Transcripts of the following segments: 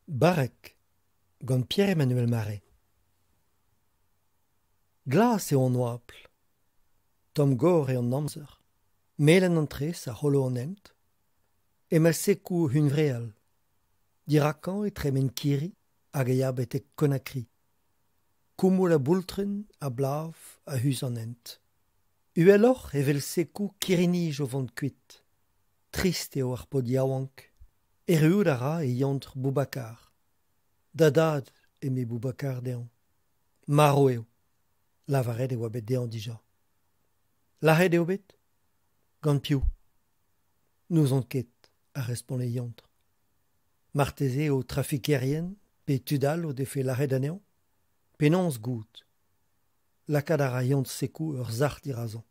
Barrek, gant Pierre-Emmanuel Marais. Glas eo an oabl. Tomm-gor eo an amzer. Melen an tres a c'holo an hent. Emañ Sekou o hunvreal. Dirakañ e tremen kirri hag a ya betek Conakry. Koumoul ha boultrenn a blav a-us an hent. Uheloc'h evel Sekou kirri-nij o vont kuit. Trist eo ar paotr yaouank. Erruout a ra e yontr Boubacar. Da dad, eme Boubacar dezhañ. Marv eo. Lavaret e oa bet dezhañ dija. Lazhet eo bet ? Gant piv ? N'ouzon ket, a respont e yontr. Marteze eo trafikerien pe tud all o defe lazhet anezhañ ? Penaos goût ? Lakaat a ra yontr Sekou ur sac'h dirazañ.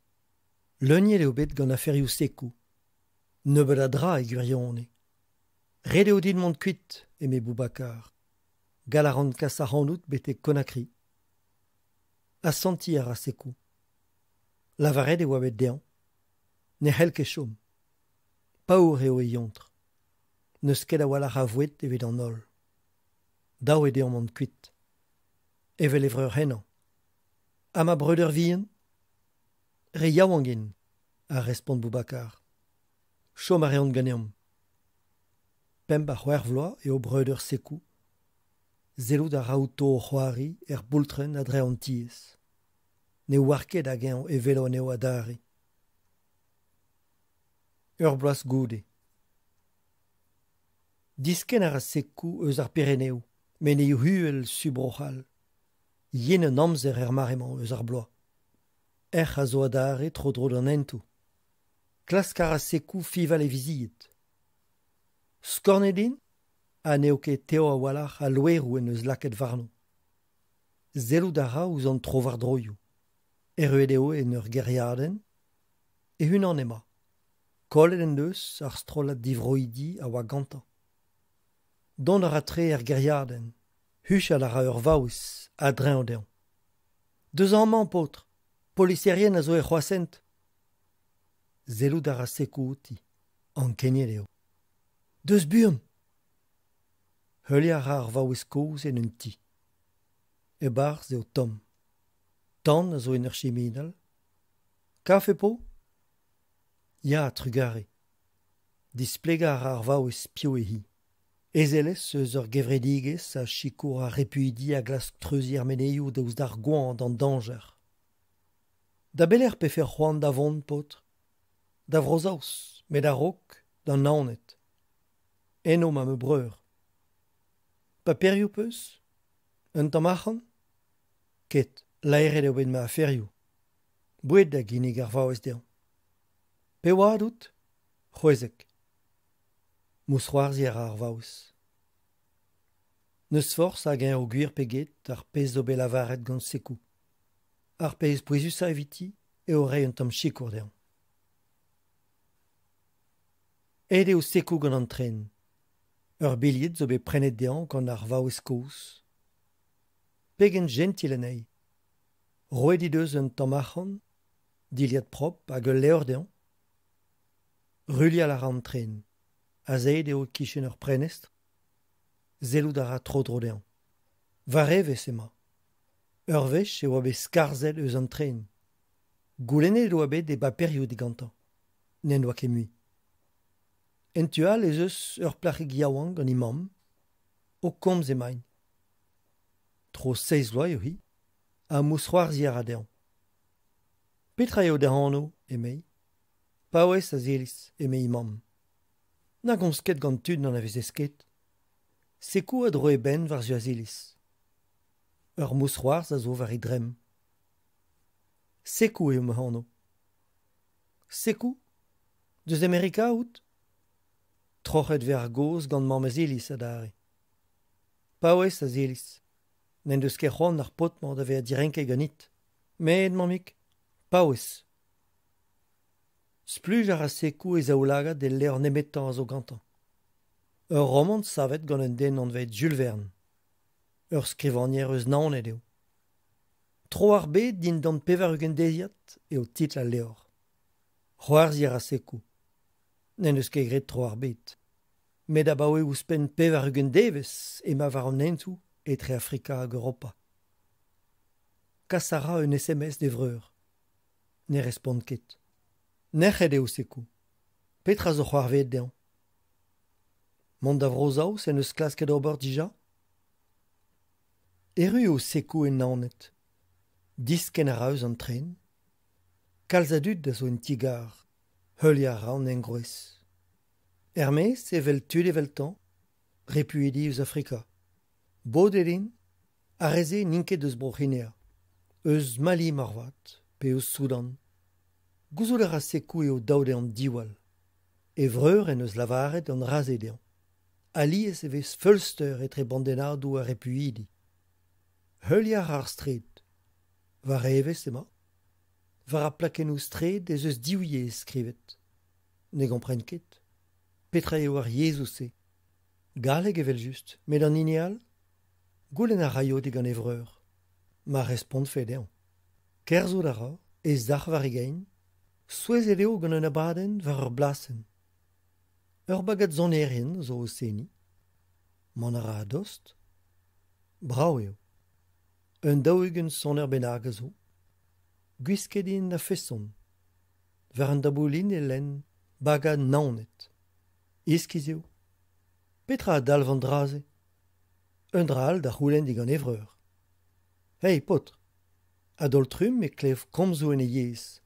Leuniet eo bet gant aferioù Sekou. Nebeut a dra e gwirionez. Ret eo din mont kuit, eme Boubacar. Gall a ran kas ac'hanout betek Conakry. Asantiñ a ra Sekou. Lavaret e oa bet dezhañ. Ne c'hell ket chom. Paour eo e yontr. N'eus ket a-walc'h a voued evit an holl. Dav eo dezhañ mont kuit. Evel e vreur henañ. Ha ma breudeur vihan ? Re yaouank int, a respont Boubacar. Chom a reont ganeomp. Pemp ha c'hwec'h vloaz eo breudeur Sekou. Sellout a ra outo o c'hoari er boultrenn a-dreñv an tiez. Ne oar ket hag-eñ e welo anezho adarre. Ur bloaz goude. Diskenn a ra Sekou eus ar Pireneoù, menezioù uhel su Bro-C'hall. Yen an amzer er mare-mañ eus ar bloaz. Erc'h a zo adarre tro-dro d'an hentoù. Klask a ra Sekou fiñval e vizied. Skornet int ha n'eo ket tev a-walc'h al loeroù en deus lakaet warno. Sellout a ra ouzh an trowardroioù. Erruet eo en ur gêriadenn. E-unan emañ. Kollet en deus ar strollad divroidi a oa gantañ. Dont a ra tre er gêriadenn. Huchal a ra ur vaouez a-dreñv dezhañ. Deus amañ, paotr ! Poliserien a zo er c'hroashent. Sellout a ra Sekou outi. Ankeniet eo. Deus buan ! Heuliañ a ra ar vaouez kozh en un ti. E-barzh eo tomm. Tan a zo en ur chiminal. Kafe 'po ? Ya, trugarez. Displegañ a ra ar vaouez piv eo-hi. Ezelez eus ur gevredigezh a sikour ar repuidi a glask treuziñ ar menezioù daoust d'ar goañv d'an dañjer. Da belec'h 'pefe c'hoant da vont, paotr ? Da Vro-Saoz, met a-raok d'an Naoned. Eno 'ma ma breur. Paperioù 'peus ? Un tamm arc'hant ? Ket, laeret eo bet ma aferioù. Boued a ginnig ar vaouez dezhañ. Pe oad out ? C'hwezek. Mousc'hoarzhiñ a ra ar vaouez. N'eus forzh hag-eñ eo gwir pe get ar pezh zo bet lavaret gant Sekou. Ar pezh pouezusañ eviti eo reiñ un tamm sikour dezhañ. Aet eo Sekou gant an tren. Ur bilhed zo bet prenet dezhañ gant ar vaouez kozh. Pegen jentil anezhi. Roet he deus un tamm arc'hant, dilhad propr hag ul levr dezhañ. Ruilhal a ra an tren. Azeet eo e-kichen ur prenestr. Sellout a ra tro-dro dezhañ. War evezh emañ. Ur wech e oa bet skarzhet eus an tren. Goulennet e oa bet e baperioù digantañ. N'en doa ket mui. En tu all ez eus ur plac'hig yaouank gant he mamm. O komz emaint. Tro seizh vloaz eo-hi ha mousc'hoarzhiñ a ra dezhañ. Petra eo da anv ? emei. Paouez, Aziliz, eme he mamm. Na gomz ket gant tud n'anavezez ket. Sekou a dro e benn war-zu Aziliz. Ur mousc'hoarzh a zo war he dremm. Sekou eo ma anv. Sekou ? Deus Amerika out ? Troc'het 'vez ar gaoz gant mamm Aziliz adarre. Paouez, Aziliz. N'en deus ket c'hoant ar paotr-mañ da vezañ direnket ganit. Met, mammig, paouez. Spluj a ra Sekou e zaoulagad el levr nemetañ a zo gantañ. Ur romant savet gant un den anvet Jules Verne. Ur skrivagner eus Naoned eo. Tro ar bed dindan pevar-ugent deiziad eo titl al levr. C'hoarzhiñ a ra Sekou. N'en deus ket graet tro ar bed. Met abaoe ouzhpenn 80 devezh emañ war an hentoù etre Afrika hag Europa. Kas a ra un SMS d'e vreur. Ne respont ket. Nec'het eo Sekou. Petra zo c'hoarvezet dezhañ? Mont da Vro-Saoz en deus klasket ober dija? Erru eo Sekou e Naoned. Diskenn a ra eus an tren. Kalz a dud a zo en ti-gar. Heuliañ a ra an engroez. Er-maez evel tud eveltañ, repuidi eus Afrika. Bodet int, ar re-se n'int ket eus Bro-C'hinea. Eus Mali moarvat, pe eus Soudan. Gouzout a ra Sekou eo dav dezhañ diwall. E vreur en deus lavaret an dra-se dezhañ. Alies e vez feulster etre bandennadoù ar repuidi. Heuliañ a ra ar straed. War evezh emañ. War ar plakennoù straed ez eus div yezh skrivet. Ne gompren ket. Petra eo ar yezhoù-se? Galleg evel-just, met an hini all? Goulenn a raio digant e vreur. Ma respontfe dezhañ. Kerzhout a ra, e sac'h war e gein. Souezhet eo gant un abadenn war ur blasenn. Ur bagad sonerien zo o seniñ. Mont a ra a-dost. Brav eo. Un 40 soner bennak a zo. Gwisket int a-feson. War an daboulin e lenn Bagad Naoned. Iskis eo. Petra a dalv an dra-se? Un dra all da c'houlenn digant e vreur. Hey paotr! A-daol-trumm e klev komzoù en e yezh.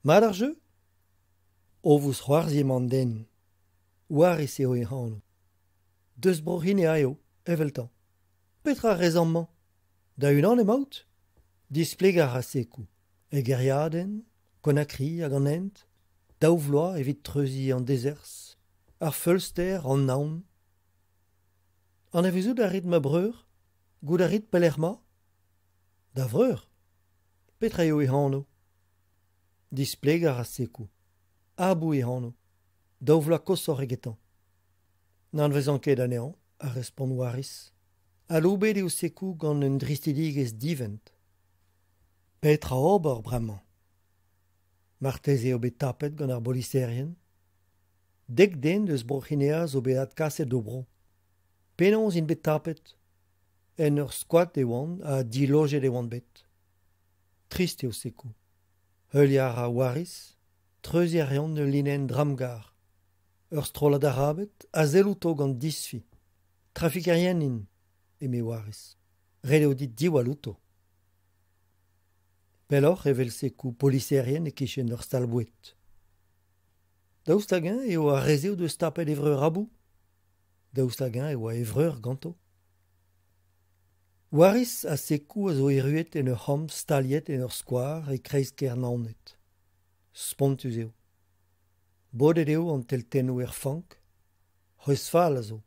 Mat ar jeu? O vousc'hoarzhin emañ an den. Waris eo e anv. Deus Bro-C'hinea eo, eveltañ. Petra a rez amañ? Da-unan emaout? Displegañ a ra Sekou. E gêriadenn, Conakry hag an hent, daou vloaz evit treuziñ an dezerzh, ar feulster, an naon. Anavezout a rit ma breur? Goût a rit pelec'h 'mañ? Da vreur? Petra eo e anv? Displegañ a ra Sekou. Abou e anv. Daou vloaz koshoc'h egetañ. N'anavezan ket anezhañ, a respont Waris. Aloubet eo Sekou gant un dristidigezh divent. Petra ober bremañ? Marteze eo bet tapet gant ar boliserien. Dek den eus Bro-C'hinea zo bet adkaset d'o bro. Penaos int bet tapet? En ur squat e oant ha dilojet e oant bet. Trist eo Sekou. Heuliañ a ra Waris, treuziñ a reont ul linenn dramgarr. Ur strollad Arabed a sell outo gant disfi. Trafikerien int, eme Waris. Ret eo dit diwall outo. Pelloc'h evel Sekou poliserien e-kichen ur stal-boued. Daoust hag-eñ eo ar re-se o deus tapet e vreur Abou? Daoust hag-eñ e oa e vreur ganto? Waris ha Sekou a zo erruet en ur c'hamp staliet en ur skwar e-kreiz kêr Naoned. Spontus eo. Bodet eo an teltennoù er fank. C'hwezh fall a zo.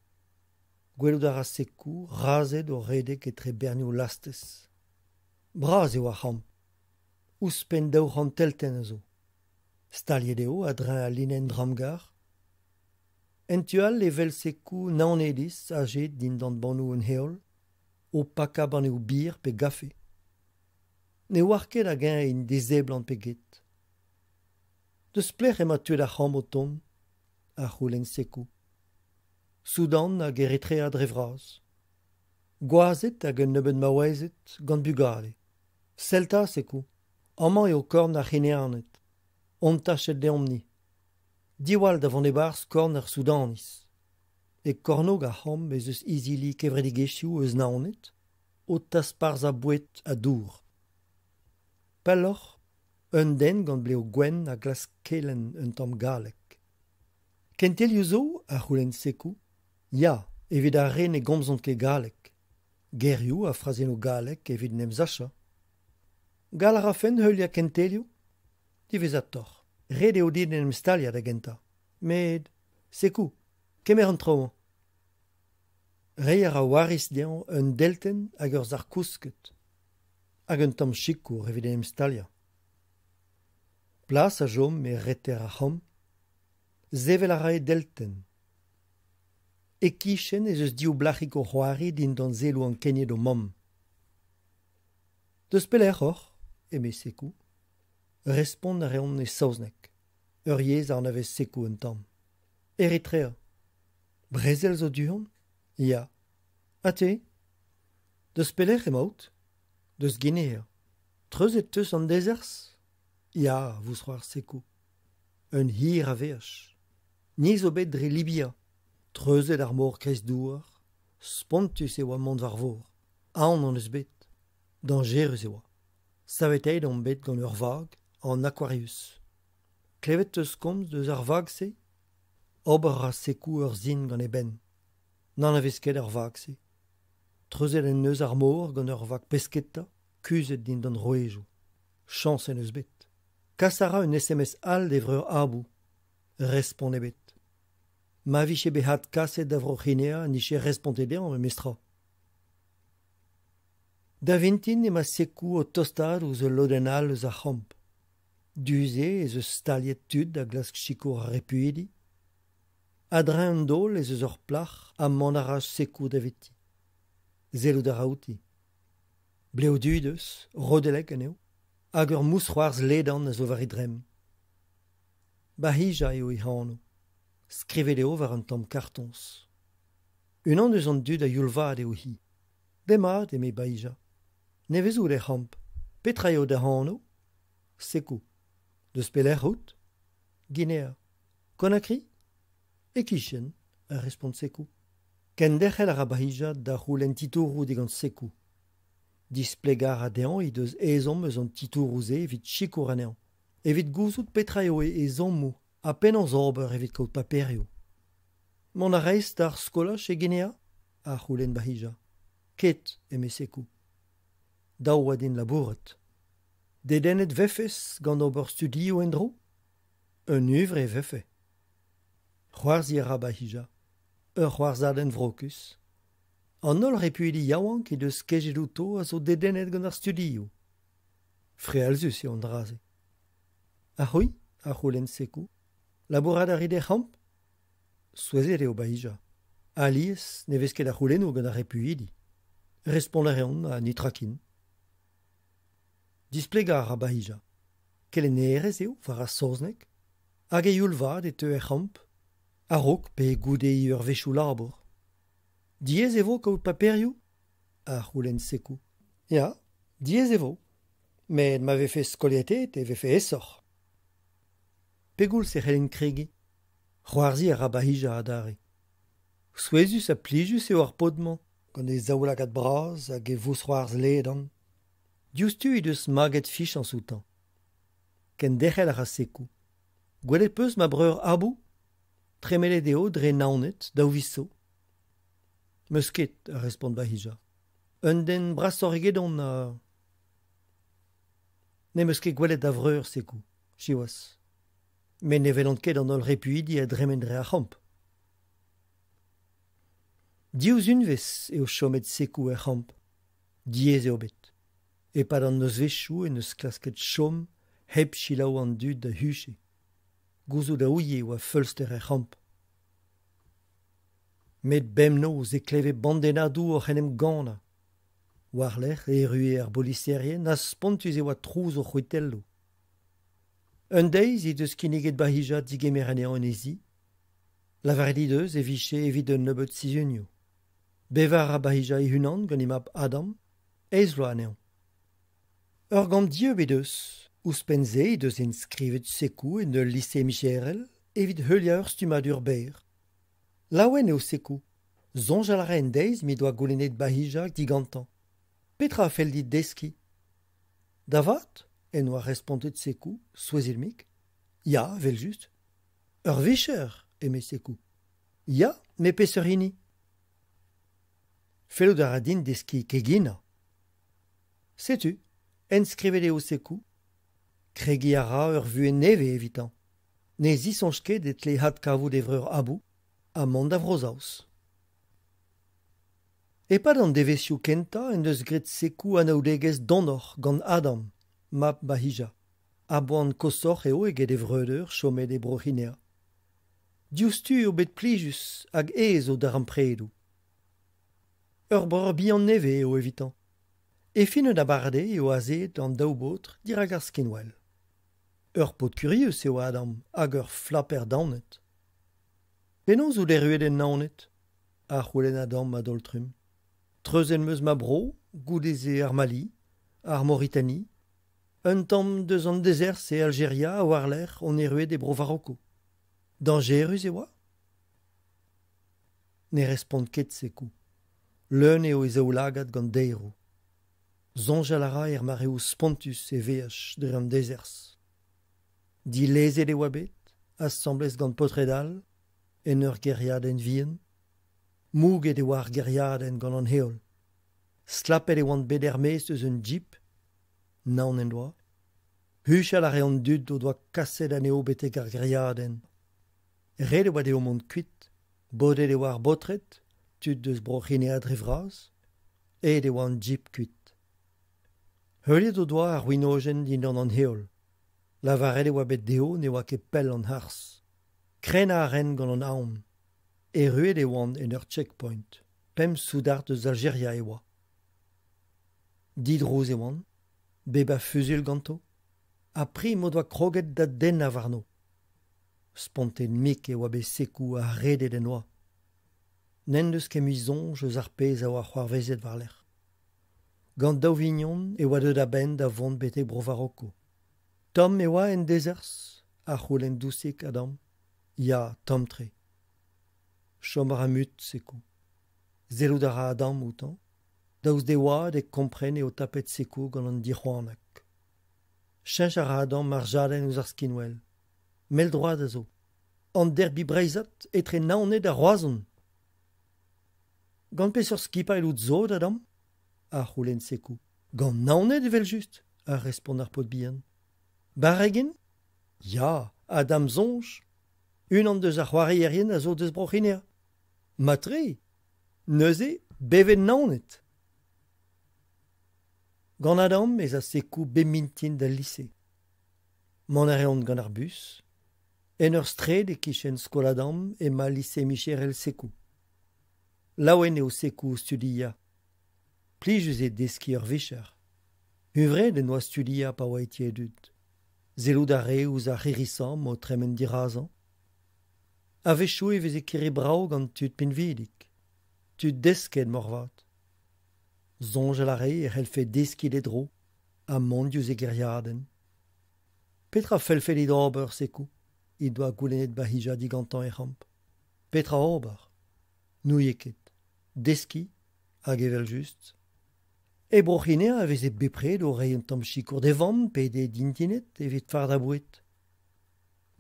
Gwelout a ra Sekou razhed o redek etre bernioù lastez. Bras eo ar c'hamp. Ouzhpenn 200 teltenn a zo. Staliet eo a-dreñv al linenn dramgarr. En tu all e wel Sekou Naonediz aze dindan bannoù an heol, o pakañ banneoù bier pe gafe. Ne oar ket hag-eñ int dizeblant pe get. Deus pelec'h emañ tud ar c'hamp o tont ? a c'houlenn Sekou. Soudan hag Eritrea dre vras. Gwazed hag un nebeud maouezed gant bugale. Sell 'ta, Sekou, amañ eo korn ar C'hineaned. Hon tached deomp-ni. Diwall da vont e-barzh korn ar Soudaniz. E kornôg ar c'hamp ez eus izili kevredigezhioù eus Naoned o tasparzhañ boued ha dour. Pelloc'h, un den gant blev gwenn a glask kelenn un tamm galleg. Kentelioù zo ? a c'houlenn Sekou. Ya, evit ar re ne gomzont ket galleg. Gerioù ha frazennoù gallek evit en em sachañ. Gall a rafen heuliañ kentelioù ? Diwezhatoc'h. Ret eo din en em staliañ da gentañ. Met, Sekou, kemer an traoù-mañ. Reiñ a ra Waris dezhañ un deltenn hag ur sac'h-kousket. Hag un tamm sikour evit en em staliañ. Plas a chom e reter ar c'hamp. Sevel a ra e deltenn. E-kichen ez eus div blac'hig o c'hoari dindan selloù ankeniet o mamm. Deus pelec'h oc'h ? eme Sekou. Respont a reont e saozneg, ur yezh a anavez Sekou un tamm. Eritrea. Brezel zo du-hont ? Ya. Ha te ? Deus pelec'h emaout ? Deus Ginea. Treuzet 'teus an dezerzh ? Ya, a vousc'hoarzh Sekou. Un hir a veaj. Ni zo bet dre Libia. Treuzet ar mor Kreizdouar. Spontus e oa mont war vor. Aon hon eus bet. Dañjerus e oa. Saveteet omp bet gant ur vag, an Aquarius. Klevet 'teus komz deus ar vag-se ? Ober a ra Sekou ur sin gant e benn. N'anavez ket ar vag-se. Treuzet en deus ar mor gant ur vag pesketa kuzhet dindan rouedoù. Chañs en deus bet. Kas a ra un SMS all d'e vreur Abou. Respont ebet. Ma vije bet adkaset da Vro-C'hinea 'nije respontet dezhañ memestra. Da vintin emañ Sekou o tostaat ouzh ul lodenn all eus ar c'hamp. Du-se ez eus staliet tud a glask sikour ar repuidi. A-dreñv un daol ez eus ur plac'h ha mont a ra Sekou daveti. Sellout a ra outi. Blev du he deus, rodellek anezho, hag ur mousc'hoarzh ledan a zo war he dremm. Bahija eo he anv. Skrivet eo war un tamm kartoñs. Unan eus an dud a-youl vat eo-hi. Demat, eme Bahija. Nevez out er c'hamp. Petra eo da anv ? Sekou. Deus pelec'h out ? Ginea. Konakri ? E-kichen, a respont Sekou. Kenderc'hel a ra Bahija da c'houlenn titouroù digant Sekou. Displegañ a ra dezhañ he deus ezhomm eus an titouroù-se evit sikour anezhañ, evit gouzout petra eo e ezhommoù ha penaos ober evit kaout paperioù. Mont a rez d'ar skolaj e Ginea ? a c'houlenn Bahija. Ket, eme Sekou. Dav oa din labourat. Dedennet 'vefes gant ober studioù en-dro ? Un huñvre e vefe. C'hoarzhiñ a ra Bahija. Ur c'hoarzhadenn vrokus. An holl repuidi yaouank he deus kejet outo a zo dedennet gant ar studioù. Frealzus eo an dra-se. Ha c'hwi ? a c'houlenn Sekou. Labourat a rit er c'hamp ? Souezhet eo Bahija. Alies ne vez ket a c'houlennoù gant ar repuidi. Respont a reont ha netra ken. Displegañ a ra Bahija. Kelennerez eo war ar saozneg hag a-youl vat e teu er c'hamp, a-raok pe goude he eurvezhioù labour. Diaes e vo kaout paperioù ? a c'houlenn Sekou. Ya, diaes e vo. Met ma vefe skoliataet e vefe aesoc'h. Pegoulz e c'hellin kregiñ ? C'hoarzhiñ a ra Bahija adarre. Souezhus ha plijus eo ar paotr-mañ gant e zaoulagad bras hag e vousc'hoarzh ledan. Diouzhtu he deus maget fichañs outañ. Kenderc'hel a ra Sekou. Gwelet 'peus ma breur Abou ? Tremenet eo dre Naoned daou viz zo. 'Meus ket, a respont Bahija. Un den brasoc'h egedon ha... N'em eus ket gwelet da vreur, Sekou, siwazh. Met ne welan ket an holl repuidi a dremen dre ar c'hamp. Div unvezh eo chomet Sekou er c'hamp. Diaes eo bet. E-pad an nozvezhioù en deus klasket chom hep selaou an dud a huche. Gouzout a ouie e oa feulster er c'hamp. Met bemnoz e kleve bandennadoù oc'h en em gannañ. War-lerc'h e errue ar boliserien ha spontus e oa trouz o c'hwitelloù. Un deiz he deus kinniget Bahija digemer anezhañ en he zi. Lavaret he deus e vije evit un nebeud sizhunioù. Bevañ a ra Bahija e-unan gant he mab Adam, eizh vloaz anezhañ. Ur gambr dieub he deus. Ouzhpenn-se he deus enskrivet Sekou en ul lise micherel evit heuliañ ur stummadur berr. Laouen eo Sekou. Soñjal a ra en deiz m'he doa goulennet Bahija digantañ. Petra a fell dit deskiñ ? Da vat ? en doa respontet Sekou, souezhet-mik. Ya, evel-just. Ur vicher, eme Sekou. Ya, met peseurt hini ? Fellout a ra din deskiñ keginañ. Setu, enskrivet eo Sekou. Kregiñ a ra ur vuhez nevez evitañ. Ne zisoñj ket e tle adkavout e vreur Abou ha mont da Vro-Saoz. E-pad an devezhioù kentañ en deus graet Sekou anaoudegezh donoc'h gant Adam, mab Bahija. A-boan koshoc'h eo eget e vreudeur chomet e Bro-C'hinea. Diouzhtu eo bet plijus hag aes o darempredoù. Ur breur bihan nevez eo evitañ. E fin un abardaez eo azeet an daou baotr dirak ar skinwel. Ur paotr kurius eo Adam hag ur flaper daonet. Penaos out erruet en Naoned ? a c'houlenn Adam a-daol-trumm. Treuzet 'm eus ma bro, goude-se ar Mali, ar Mauritanie, un tamm deus an dezerzh e Aljeria ha war-lerc'h on erruet e Bro-Varoko. Dañjerus e oa ? Ne respont ket Sekou. Leun eo e zaoulagad gant daeroù. Soñjal a ra er mareoù spontus e veaj dre an dezerzh. Dilezet e oa bet, asambles gant paotred all, en ur gêriadenn vihan. Mouget e oa ar gêriadenn gant an heol. Stlapet e oant bet er-maez eus un jeep. Naon en doa. Huchal a rae an dud o doa kaset anezho betek ar gêriadenn. Ret e oa dezho mont kuit. Bodet e oa ar baotred, tud eus Bro-C'hinea dre vras. Aet e oa an jeep kuit. Heuliet o doa ar wenojenn dindan an heol. Lavaret e oa bet dezho ne oa ket pell an harz. Krenañ a raent gant an aon. Erruet e oant en ur checkpoint. Pemp soudard eus Aljeria e oa. Didrouz e oant, bep a fuzuilh ganto, ha prim o doa kroget da dennañ warno. Spontet-mik e oa bet Sekou ha redet en doa. N'en deus ket mui soñj eus ar pezh a oa c'hoarvezet war-lerc'h. Gant daou vignon e oa deuet a-benn da vont betek Bro-Varoko. Tomm e oa en dezerzh ? a c'houlenn dousik Adam. Ya, tomm-tre. Chom a ra mut Sekou. Sellout a ra Adam outañ. Daoust d'e oad e kompren eo tapet Sekou gant an dic'hoanag. Cheñch a ra Adam ar jadenn ouzh ar skinwel. Mell-droad a zo. An derbi breizhat etre Naoned ha Roazhon. Gant peseurt skipailh out sot, Adam ? a c'houlenn Sekou. Gant Naoned evel-just, a respont ar paotr bihan. Barrek int ? Ya, ha da'm soñj, unan deus ar c'hoarierien a zo deus Bro-C'hinea. Mat-tre ! Neuze, bevet Naoned ! Gant Adam ez a Sekou bep mintin d'al lise. Mont a reont gant ar bus. En ur straed e-kichen skol Adam emañ lise micherel Sekou. Laouen eo Sekou o studiañ. Plijus eo deskiñ ur vicher. Huñvreet en doa studiañ pa oa e ti e dud. Sellout a rae ouzh ar c'hirri-samm o tremen dirazañ. A-wechoù e veze kirri brav gant tud pinvidik, tud desket moarvat. Soñjal a rae e c'hellfe deskiñ d'e dro ha mont diouzh e gêriadenn. Petra 'fellfe dit ober, Sekou ? he doa goulennet Bahija digantañ er c'hamp. Petra ober ? N'ouie ket. Deskiñ, hag evel-just. E Bro-C'hinea e veze bepred o reiñ un tamm sikour d'e vamm pe d'e dintined evit fardañ boued.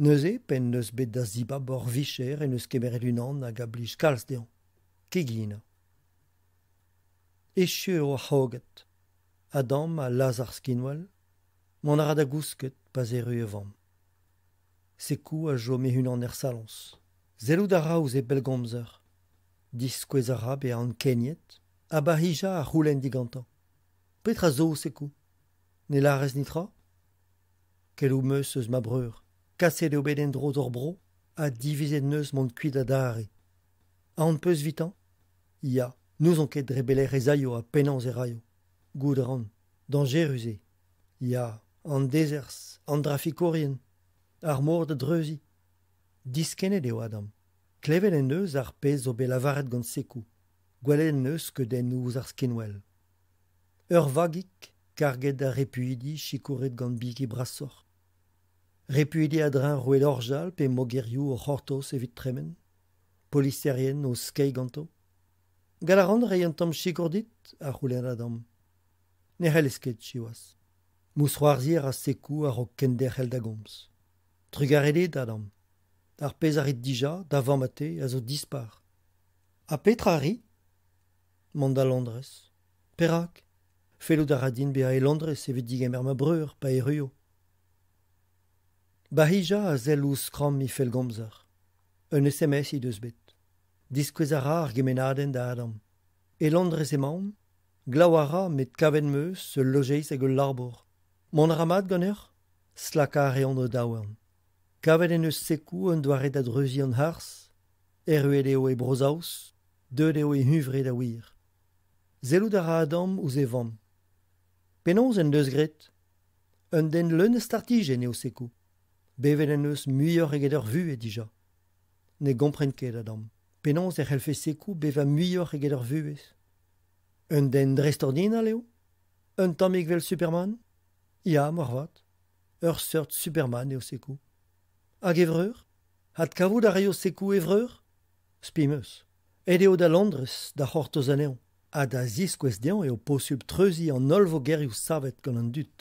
Neuze, p'en deus bet da zibab ur vicher en deus kemeret unan hag a blij kalz dezhañ, keginañ. Echu eo ar c'hrogad. Adam a lazh ar skinwel. Mont a ra da gousket pa'z erru e vamm. Sekou a chom e-unan er saloñs. Sellout a ra ouzh e bellgomzer. Diskouez a ra bezañ ankeniet ha Bahija a c'houlenn digantañ. Petra zo, Sekou ? Ne lârez netra ? Keloù 'm eus eus ma breur. Kaset eo bet en-dro d'hor bro ha divizet 'neus mont kuit adarre. Aon 'peus 'vitañ ? Ya, n'ouzon ket dre belec'h ez aio ha penaos e raio. Goût a ran. Dañjerus eo. Ya, an dezerzh, an drafikourien, ar mor da dreuziñ. Diskennet eo Adam. Klevet en deus ar pezh zo bet lavaret gant Sekou. Gwelet en deus skeudennoù ouzh ar skinwel. Ur vagig karget a repuidi sikouret gant bigi brasoc'h. Repuidi a-dreñv roued orjal pe mogerioù o c'hortoz evit tremen. Poliserien o skeiñ ganto. Gall a ran reiñ un tamm sikour dit ? a c'houlenn Adam. Ne c'hellez ket, siwazh. Mousc'hoarzhiñ a ra Sekou a-raok kenderc'hel da gomz. Trugarez dit, Adam. Ar pezh a rit dija, da vamm ha te, a zo dispar. Ha petra a ri ? Mont da Londrez. Perak ? Fellout a ra din bezañ e Londrez evit degemer ma breur pa erruo. Bahija a sell ouzh skramm he fellgomzer. Un SMS he deus bet. Diskouez a ra ar gemennadenn da Adam. E Londrez emaon. Glav a ra met kavet 'm eus ul lojeiz hag ul labour. Mont a ra mat ganeoc'h ? Stlakañ a reont o daouarn. Kavet en deus Sekou un doare da dreuziñ an harz. Erruet eo e Bro-Saoz. Deuet eo e huñvre da wir. Sellout a ra Adam ouzh e vamm. Penaos en deus graet ? Un den leun a startijenn eo Sekou. Bevet en deus muioc'h eget ur vuhez dija. Ne gompren ket a-damm. Penaos e c'hellfe Sekou bevañ muioc'h eget ur vuhez? Un den dreistordinal eo? Un tammig 'vel Superman? Ya, moarvat. Ur seurt Superman eo Sekou. Hag e vreur? Adkavout a raio Sekou e vreur? Spi 'm eus. Aet eo da Londrez da c'hortoz anezhañ ha da ziskouez dezhañ eo posupl treuziñ an holl vogerioù savet gant an dud.